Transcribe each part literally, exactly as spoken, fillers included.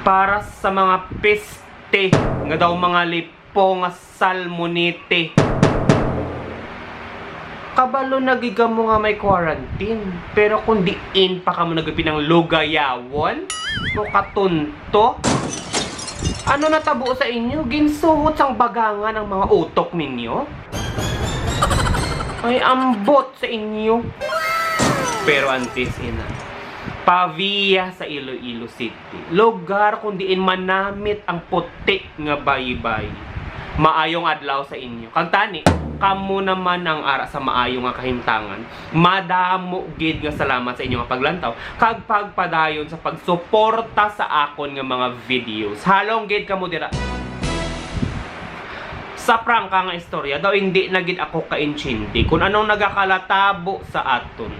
Para sa mga piste nga daw mga lipo nga salmonite. Kabalo na gid kamo nga may quarantine, pero kung diin pa kamo nagpinanglugayawon o katunto, ano natabo sa inyo? Ginsuhot sang bagangan ang mga utok ninyo? Ay, ambot sa inyo. Pero antes ina, Pavia sa Iloilo City, lugar kung diin manamit ang puti nga bayi-bayi. Maayong adlaw sa inyo. Kag tani, kamo naman ang ara sa maayo nga kahimtangan. Madamo gid nga salamat sa inyo nga paglantaw kag pagpadayon sa pagsuporta sa akon nga mga videos. Halong gid kamo dira. Sa prangka nga istorya, daw hindi na gid ako kaintindi kung anong nagakalatabo sa aton.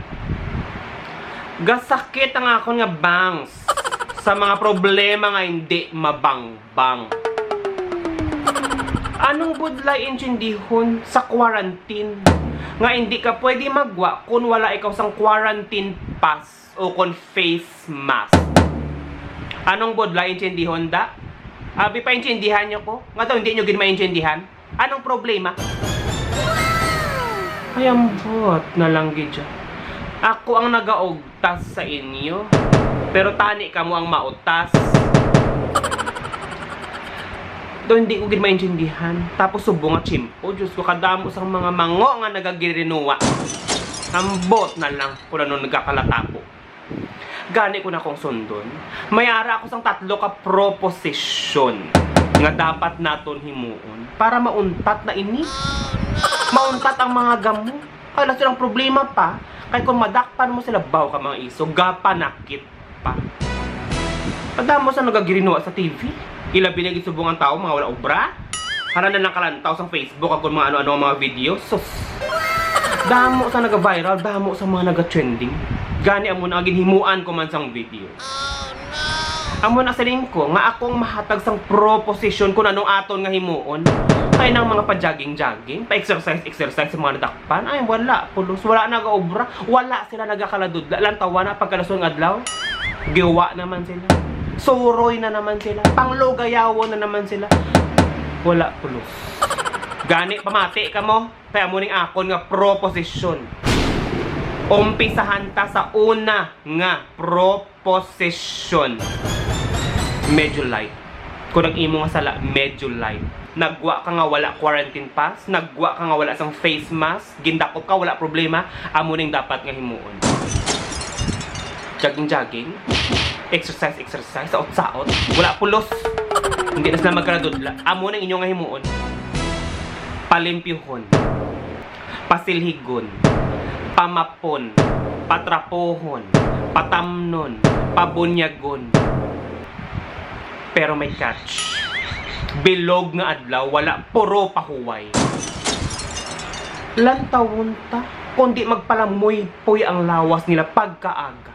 Gasakit ang akon nga bangs sa mga problema nga hindi mabangbang. Anong budlay intindihon sa quarantine nga hindi ka pwede magwa kung wala ikaw sang quarantine pass o kon face mask? Anong budlay intindihon da? Abi, paintindihan nyo ko. Nga daw hindi nyo gid maintindihan. Anong problema? Ay, ambot na lang gid siya. Ako ang nagaugtas sa inyo, pero tani kamo ang mautas. Do, hindi ko gid maintindihan. Tapos subong nga tiyempo. Diyos ko, kadamo sang mga mango nga nagagirinuwa. Ambot na lang kung ano nagakalatabo. Gani ko na kong sundon, may ara ako sang tatlo ka proposisyon nga dapat naton himuon para mauntat na ini. Mauntat ang mga gamo. Ay, lason ang problema pa, kay kung madakpan mo sila, baw ka mga iso, gapanakit pa. Kadamo sa nagagirinuwa sa T V. Ilabi na gid subong ang tawo, mga wala obra. Hana na lang kalantaw sang Facebook, kag kung mga ano-ano ang mga video. Sus! Damo sa naga-viral, damo sa mga naga-trending. Gani amo na ginhimuan ko man sang video. Amo na siling ko nga akong mahatag sang proposisyon kung anong aton nga himuon. Kay nang mga pa-jogging-jogging, pa-exercise-exercise sa mga nadakpan, ay wala, pulos, wala nagaobra, wala sila nagakaladudla. Lantawa na pagkalason nga adlaw, giwa naman sila. Suroy na naman sila. Panglugayawon na naman sila. Wala, pulos. Gani, pamati kamo. Kaya mo ning akon nga proposisyon. Umpisahan ta sa una nga proposisyon. Medyo light. Kung ang imo nga sala, medyo light. Nagwa ka nga wala quarantine pass, nagwa ka nga wala sang face mask, gindakop ka, wala problema, amo ning dapat nga himuon. Jogging-jogging, exercise-exercise, saot-saot, wala pulos. Hindi na sila magkaladudla. Amo ning inyo nga himuon. Palimpyuhon, pasilhigon, pamapon, patrapohon, patamnon, pabunyagon. Pero may catch. Bilog nga adlaw, wala puro pahuway. Lantawon ta, kundi magpalamuypoy ang lawas nila pagkaaga.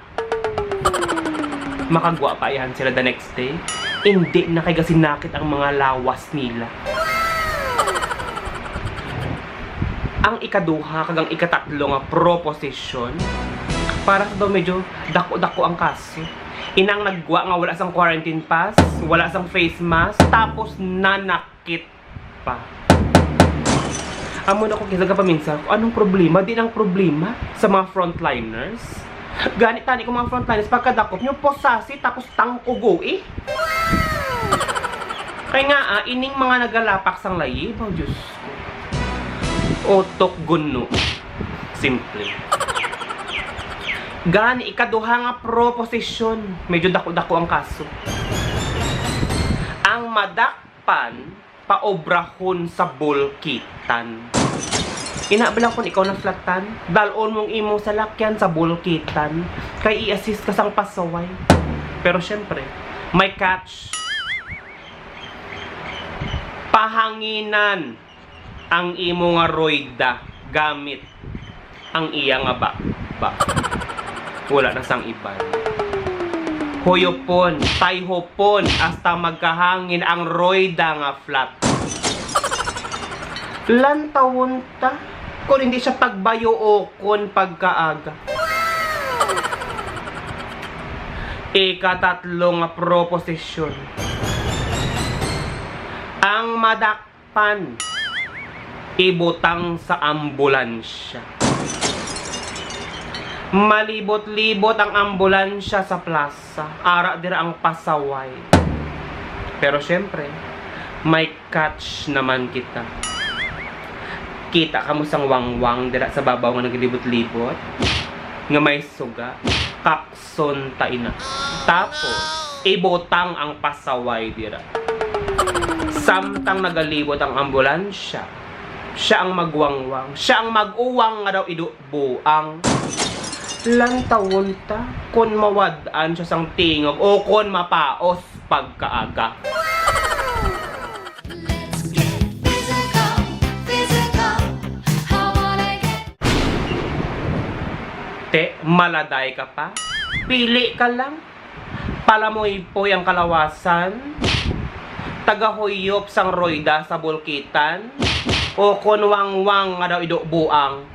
Makagwa pa yan sila the next day. Hindi na kay gasinakit ang mga lawas nila. Ang ikaduha kag ang ikatatlo nga proposisyon, para sa daw medyo dako-dako ang kaso. Inang nagwa nga wala sang quarantine pass, wala sang face mask, tapos nanakit pa. Amo na ko kinsa gapaminsan ko, anong problema? Di nang problema sa mga frontliners. Gani tani ko mga frontliners, pagkadakop nyo, posasi, tapos tangkugo eh. Kay nga, ah, ining mga nagalapak sang layib, oh, Diyos ko. Utok guno. Simple. Gani, ikaduha nga proposisyon, medyo dako-dako ang kaso. Ang madakpan, paobrahon sa bulkitan. Ina ba lang kung ikaw na-flatan, dalon mong imong salakyan sa bulkitan, kay i-assist ka sang pasaway. Pero syempre, may catch. Pahanginan ang imo nga royda gamit ang iya nga ba, ba. Wala na sang iban. Huyopon, tayhopon, hasta magkahangin ang royda nga flat. Lantawon ta kung hindi siya pagbayo o kon pagkaaga. Ikatatlo nga proposisyon. Ang madakpan, ibutang sa ambulansya. Malibot-libot ang ambulansya sa plaza. Ara dira ang pasaway. Pero syempre, may catch naman kita. Kita kamo sang wangwang dira sa babaw nga naglibot-libot, nga may suga, kakson ta ina. Tapos, ibutang ang pasaway dira. Samtang nagalibot ang ambulansya, siya ang magwangwang, siya ang mag-uwang nga daw ido buang. Lantawon ta kon mawad-an siya sang tingog o kon mapaos pagkaaga. Let's get physical, physical. I wanna get Te, maladay ka pa? Pili ka lang. Palamuypoy ang kalawasan. Tagahuyop sang royda sa bulkitan. O kon wangwang nga daw ido buang.